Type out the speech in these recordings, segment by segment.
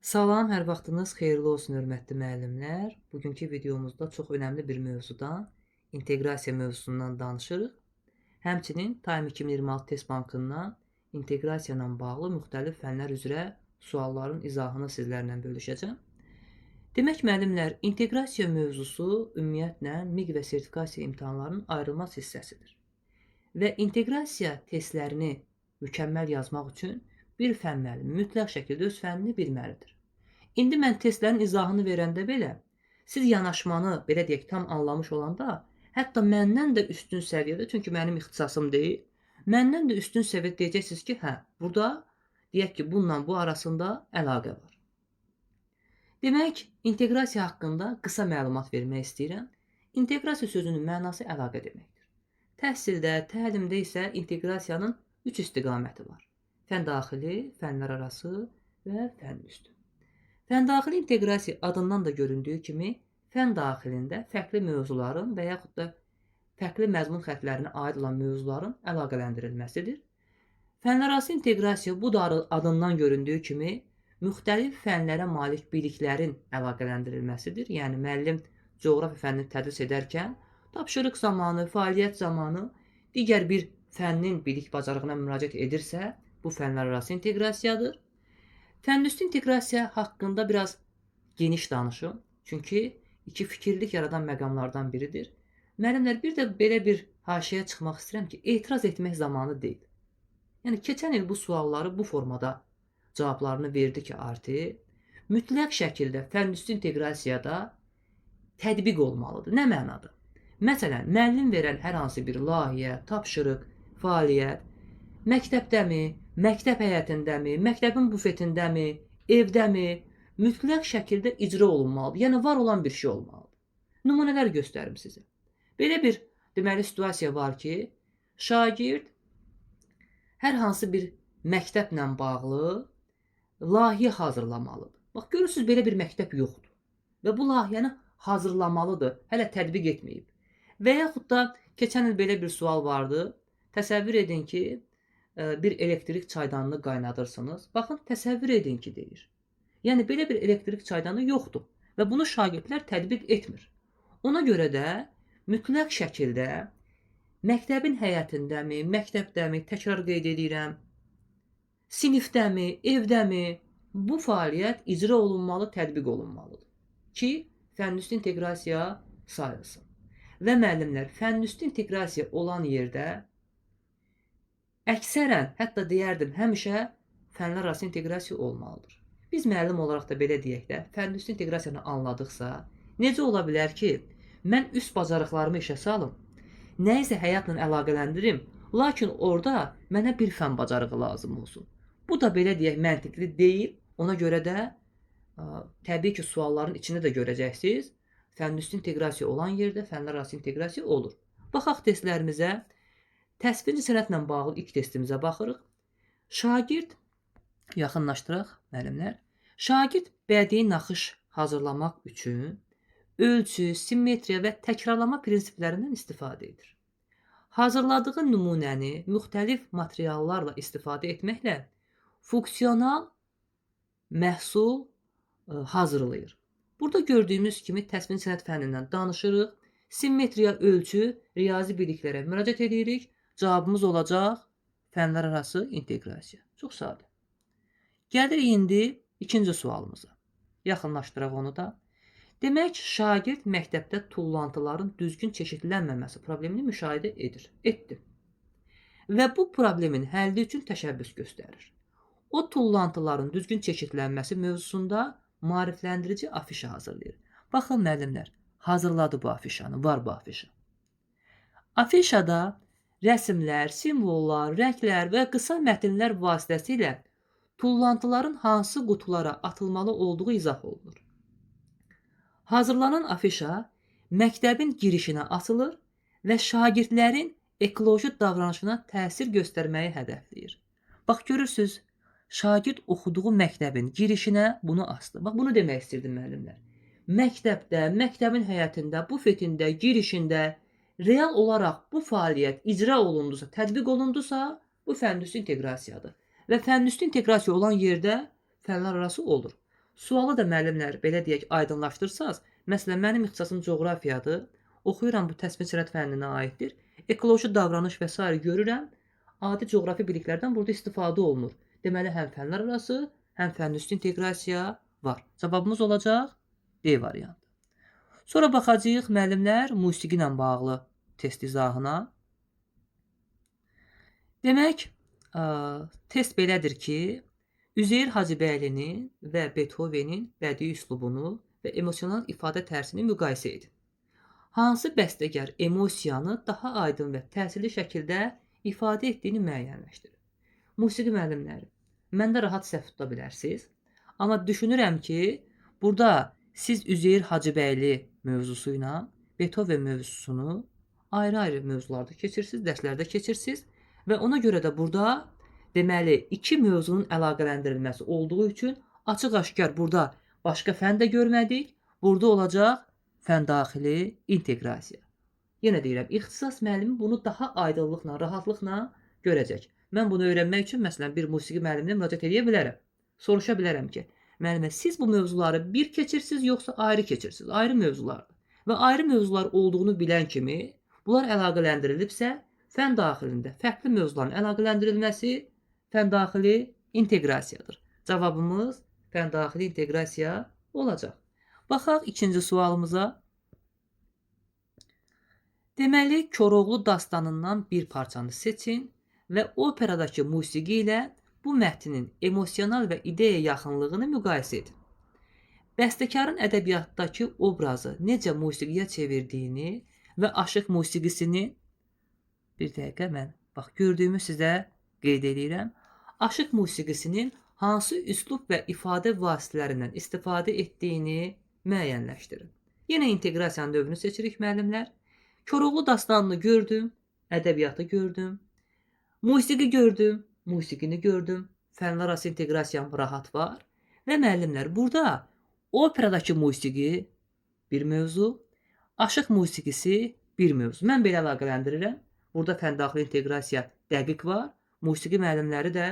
Salam, hər vaxtınız xeyirli olsun, hörmətli müəllimlər. Bugünkü videomuzda çox önəmli bir mövzudan, inteqrasiya mövzusundan danışırıq. Həmçinin Time 2026 test bankından inteqrasiya ilə bağlı müxtəlif fənlər üzrə sualların izahını sizlərlə bölüşəcəm. Demək, müəllimlər, inteqrasiya mövzusu ümumiyyətlə MİQ və sertifikasiya imtahanlarının ayrılmaz hissəsidir. Və inteqrasiya testlərini mükəmməl yazmaq üçün bir fənn müəllimi mütləq şəkildə öz fənnini bilməlidir. İndi mən testlərin izahını verəndə belə, siz yanaşmanı, belə deyək, tam anlamış olanda, hətta məndən də üstün səviyyədə, çünki mənim ixtisasım deyil, məndən də üstün səviyyədə deyəcəksiniz ki, hə, burada deyək ki, bununla bu arasında əlaqə var. Demək, inteqrasiya haqqında qısa məlumat vermək istəyirəm. İnteqrasiya sözünün mənası əlaqə deməkdir. Təhsildə, təlimdə isə inteqrasiyanın 3 istiqaməti var. Fən daxili, fənlər arası və fənn üstü. Fən daxili inteqrasiya adından da göründüyü kimi fən daxilində fərqli mövzuların və yaxud da fərqli məzmun xətlərinə aid olan mövzuların əlaqələndirilməsidir. Fənlərarası inteqrasiya bu da adından göründüyü kimi müxtəlif fənlərə malik biliklərin əlaqələndirilməsidir. Yəni müəllim coğrafiya fənnini tədris edərkən tapşırıq zamanı, fəaliyyət zamanı digər bir fənnin bilik bacarığına müraciət edirsə, bu fənlərarası inteqrasiyadır. Fənnüstü inteqrasiya haqqında biraz geniş danışım. Çünki iki fikirlik yaradan məqamlardan biridir. Müəllimlər, bir də belə bir haşiyə çıxmaq istəyirəm ki, etiraz etmək zamanı deyil. Yəni, keçən il bu sualları bu formada cavablarını verdi ki, artıq mütləq şəkildə fənnüstü inteqrasiyada tətbiq olmalıdır. Nə mənada? Məsələn, müəllim verən hər hansı bir layihə, tapşırıq, fəaliyyət məktəbdəmi, məktəb həyətindəmi, məktəbin bufetindəmi, evdəmi mütləq şəkildə icra olunmalıdır. Yəni, var olan bir şey olmalıdır. Nümunələr göstərim sizə. Belə bir deməli situasiya var ki, şagird hər hansı bir məktəblə bağlı layihə hazırlamalıdır. Bax, görürsünüz, belə bir məktəb yoxdur. Və bu layihəni hazırlamalıdır, hələ tətbiq etməyib. Və yaxud da keçən il belə bir sual vardı. Təsəvvür edin ki, bir elektrik çaydanını qaynadırsınız. Baxın, təsəvvür edin ki, deyir. Yəni, belə bir elektrik çaydanı yoxdur və bunu şagirdlər tətbiq etmir. Ona görə də mütləq şəkildə məktəbin həyətindəmi, məktəbdəmi, təkrar qeyd edirəm, sinifdəmi, evdəmi bu fəaliyyət icra olunmalı, tətbiq olunmalıdır ki, fənnüstü inteqrasiya sayılsın. Və müəllimlər, fənnüstü inteqrasiya olan yerdə əksərən, hətta deyərdim, həmişə fənlər arası inteqrasiya olmalıdır. Biz müəllim olaraq da belə deyək də, fənnüstü inteqrasiyanı anladıqsa, necə ola bilər ki, mən üst bacarıqlarımı işə salım, nəyisə həyatla əlaqələndirim, lakin orada mənə bir fənn bacarığı lazım olsun. Bu da belə deyək, məntiqli deyil. Ona görə də təbii ki, sualların içində də görəcəksiniz. Fənnüstü inteqrasiya olan yerdə fənlər arası inteqrasiya olur. Baxaq testlərimizə. Təsvirli sənətlə bağlı ilk testimizə baxırıq. Şagird, yaxınlaşdıraq müəllimlər. Şagird bədii naxış hazırlamaq üçün ölçü, simmetriya və təkrarlama prinsiplərindən istifadə edir. Hazırladığı nümunəni müxtəlif materiallarla istifadə etməklə funksional məhsul hazırlayır. Burada gördüyümüz kimi təsvirli sənət fənnindən danışırıq. Simmetriya, ölçü, riyazi biliklərə müraciət edirik. Cavabımız olacaq fənlər arası inteqrasiya. Çox sadə. Gəlirik indi ikinci sualımıza. Yaxınlaşdıraq onu da. Demək, şagird məktəbdə tullantıların düzgün çeşidlənməməsi problemini müşahidə edir. Etdi. Və bu problemin həlli üçün təşəbbüs göstərir. O tullantıların düzgün çeşidlənməsi mövzusunda maarifləndirici afişa hazırlayır. Baxın, müəllimlər, hazırladı bu afişanı, var bu afişa. Afişada rəsimlər, simvollar, rənglər və qısa mətnlər vasitəsilə tullantıların hansı qutulara atılmalı olduğu izah olunur. Hazırlanan afişa məktəbin girişinə asılır və şagirdlərin ekoloji davranışına təsir göstərməyi hədəfləyir. Bax, görürsünüz, şagird oxuduğu məktəbin girişinə bunu asdı. Bax, bunu demək istirdim müəllimlər. Məktəbdə, məktəbin həyətində, bufetində, girişində real olaraq bu fəaliyyət icra olundusa, tətbiq olundusa, bu fənnüstü inteqrasiyadır. Və fənnüstü inteqrasiya olan yerdə fənlər arası olur. Sualı da müəllimlər, belə deyək, aydınlaşdırsaz, məsələn, mənim ixtisasım coğrafiyadır, oxuyuram, bu təsvir sənət fənninə aiddir, ekoloji davranış və sair görürəm, adi coğrafi biliklərdən burada istifadə olunur. Deməli, həm fənlər arası, həm fənnüstü inteqrasiya var. Cavabımız olacaq D variantı. Sonra baxacağıq müəllimlər musiqi ilə bağlı test izahına. Demək, test belədir ki, Üzeyir Hacıbəylinin və Bethovenin bədii üslubunu və emosional ifadə tərzini müqayisə edin. Hansı bəstəkar emosiyanı daha aydın və təsirli şəkildə ifadə etdiyini müəyyənləşdirin. Musiqi müəllimləri, məndə rahat səhv tuta bilərsiniz. Amma düşünürəm ki, burada siz Üzeyir Hacıbəyli mövzusu ilə Bethoven mövzusunu ayrı-ayrı mövzularda keçirsiniz, dərslərdə keçirsiniz və ona görə də burada deməli, iki mövzunun əlaqələndirilməsi olduğu üçün açıq-aşkar burada başqa fən də görmədik. Burada olacaq fən daxili inteqrasiya. Yenə deyirəm, ixtisas müəllimi bunu daha aydınlıqla, rahatlıqla görəcək. Mən bunu öyrənmək üçün, məsələn, bir musiqi müəlliminə müraciət edə bilərəm. Soruşa bilərəm ki, müəllimə, siz bu mövzuları bir keçirsiniz, yoxsa ayrı keçirsiniz? Ayrı mövzulardır. Və ayrı mövzular olduğunu bilən kimi, bunlar əlaqələndirilibsə, fən daxilində fərqli mövzuların əlaqələndirilməsi fən daxili inteqrasiyadır. Cavabımız fən daxili inteqrasiya olacaq. Baxaq ikinci sualımıza. Deməli, Koroğlu dastanından bir parçanı seçin və operadakı musiqi ilə bu mətnin emosional və ideya yaxınlığını müqayisə edin. Bəstəkarın ədəbiyyatdakı obrazı necə musiqiyə çevirdiyini və aşıq musiqisini, bir dəqiqə mən bax gördüyümü sizə qeyd edirəm. Aşıq musiqisinin hansı üslub və ifadə vasitələrindən istifadə etdiyini müəyyənləşdirin. Yenə inteqrasiyanın növünü seçirik müəllimlər. Koroğlu dastanını gördüm, ədəbiyyatı gördüm, musiqi gördüm, musiqini gördüm. Fənlər arası inteqrasiyam rahat var. Və müəllimlər, burada operadakı musiqi bir mövzu, aşıq musiqisi bir mövzu. Mən belə əlaqələndirirəm. Burada fən daxili inteqrasiya dəqiq var. Musiqi müəllimləri də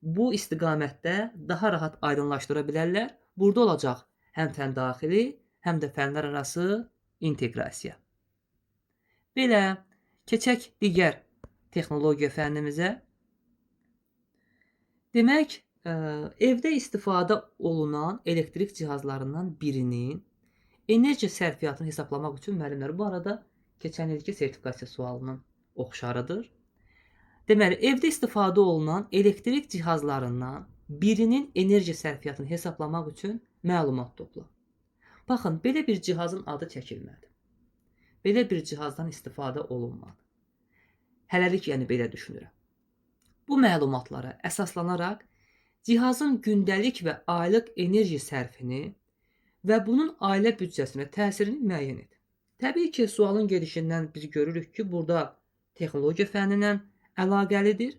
bu istiqamətdə daha rahat aydınlaşdıra bilərlər. Burada olacaq həm fən daxili, həm də fənlər arası inteqrasiya. Belə, keçək digər texnologiya fənnimizə. Demək, evdə istifadə olunan elektrik cihazlarından birinin enerji sərfiyyatını hesablamaq üçün müəllimlər, bu arada keçən ilki sertifikasiya sualının oxşarıdır. Deməli, evdə istifadə olunan elektrik cihazlarından birinin enerji sərfiyyatını hesablamaq üçün məlumat topla. Baxın, belə bir cihazın adı çəkilmədi. Belə bir cihazdan istifadə olunmadı. Hələlik, yəni belə düşünürəm. Bu məlumatlara əsaslanaraq cihazın gündəlik və aylıq enerji sərfini və bunun ailə büdcəsinə təsirini müəyyən edin. Təbii ki, sualın gedişindən biz görürük ki, burada texnologiya fənnindən əlaqəlidir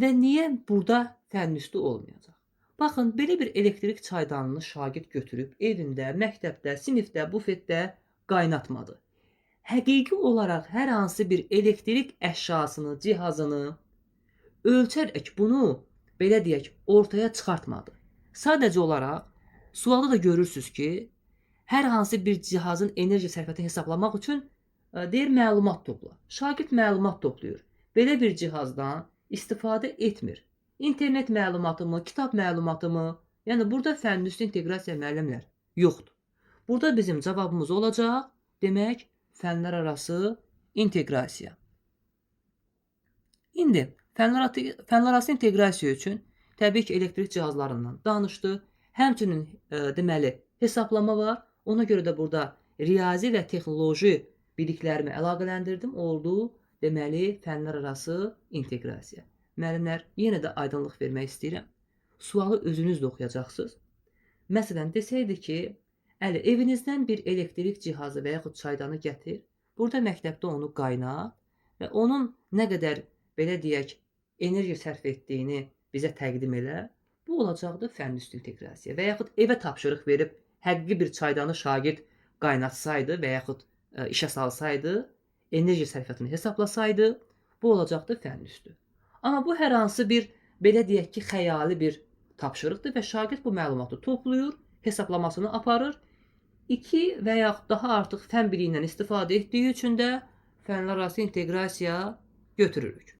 və niyə burada fənnüstü olmayacaq? Baxın, belə bir elektrik çaydanını şagird götürüb evində, məktəbdə, sinifdə, bufetdə qaynatmadı. Həqiqi olaraq hər hansı bir elektrik əşyasını, cihazını ölçərək bunu, belə deyək, ortaya çıxartmadı. Sadəcə olaraq sualda da görürsünüz ki, hər hansı bir cihazın enerji sərfiyyatını hesablamaq üçün deyir məlumat topla. Şagird məlumat toplayır. Belə bir cihazdan istifadə etmir. İnternet məlumatı mı, kitab məlumatı mı? Yəni burada fənnüstü inteqrasiya müəllimlər yoxdur. Burada bizim cavabımız olacaq, demək, fənlər arası inteqrasiya. İndi fənlər arası inteqrasiya üçün təbii ki, elektrik cihazlarından danışdı. Həmçinin deməli, hesablama var. Ona görə də burada riyazi və texnoloji biliklərimi əlaqələndirdim. Oldu, deməli, fənlər arası inteqrasiya. Müəllimlər, yenə də aydınlıq vermək istəyirəm. Sualı özünüz də oxuyacaqsınız. Məsələn, desəydi ki, Əli, evinizdən bir elektrik cihazı və yaxud çaydanı gətir, burada məktəbdə onu qaynat və onun nə qədər, belə deyək, enerji sərf etdiyini bizə təqdim elə. Bu olacaqdı fənnüstü inteqrasiya. Və yaxud evə tapşırıq verib həqiqi bir çaydanı şagird qaynatsaydı və yaxud işə salsaydı, enerji sərfiyyatını hesablasaydı, bu olacaqdı fənnüstü. Amma bu hər hansı bir, belə deyək ki, xəyali bir tapşırıqdır və şagird bu məlumatı toplayır, hesablamasını aparır. 2 və yaxud daha artıq fənn biliyindən istifadə etdiyi üçün də fənlərarası inteqrasiya götürürük.